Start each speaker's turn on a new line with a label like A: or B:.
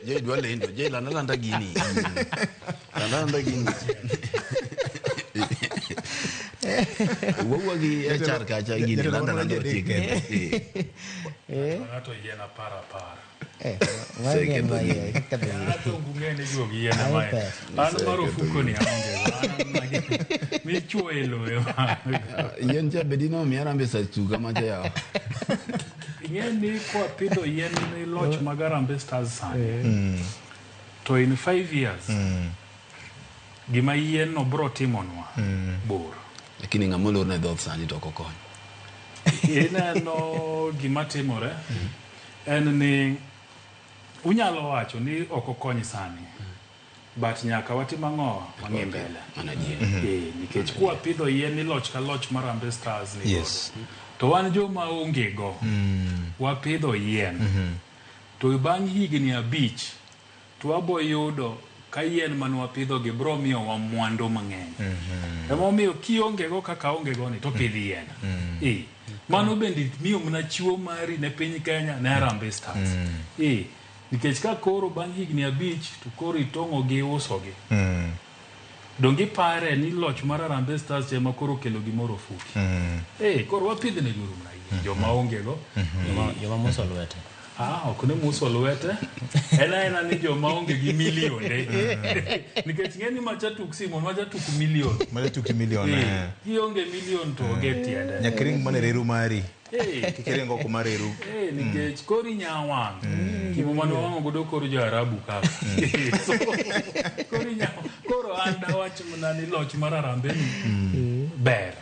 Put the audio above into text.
A: Jay dwa lendo. Jay landa landa gini. Landa landa gini. Wuowa gi HR kacha gini
B: Jatelo
A: landa
B: moro
A: landa
B: jadek.
A: otiek kende. Eh.
C: Ng'ato yien apar apar.
D: Eh, ma yien, ma yien, ketho yien.
C: Ng'ato ok ung'e ni juog yien ema
D: Ai, pesa.
C: An mar ofuko ni aonge go. An magi- michuoyo e lowo ema.
A: Yien cha bedi no miya Harambee Stars tuga macha yawa.
C: Ing'e ni kwapidho yien ni loch mag Harambee Stars sani to in 5 years gima yien no bro timonwa bor.
A: Lakini ng'ama olor ne dhoth sani to ok okony.
C: Ineno gima timore en ni unyalo wacho ni ok okony sani, but nyaka watim ang'o? Wang'i mbele.
A: Mana adier.
C: Eh, nikech kwapidho yien ni loch ka loch mar Harambee Stars ni godo, to wan joma onge go wapidho yien to bang' higni 5 to wabo yudo ka yien mane wapidho gi bro miyowa mwandu mang'eny. Emomiyo kionge go kaka aonge go ni to pidh yien. Eh, mano bende miyo mana chiwo mari ne piny Kenya, ne Harambee Stars. Eh, nikech ka koro bang' higni 5 to koro itong'o gi uso gi, donge ipare ni loch mar Harambee Stars ema koro okelo gimoro ofuki? Eh, koro wapidh ne giuru mana yien joma onge go.
E: Joma muso lwete.
C: Ah, ok ni muso lwete, en aena ni joma onge gi milionde, nikech ng'e ni macha tuk Simon, macha tuk milion.
B: Macha tuk milion.
C: Eh, kionge milion to onge tiende.
B: Nyaka iring mana e reru mari.
C: Eh.
B: Kik iring oko mar reru.
C: Eh, nikech koro inya wang' kimo mane wang'o godo kor jo-Arabu kaka. So, koro inya koro an dawach mana ni loch mar Harambee ni ber.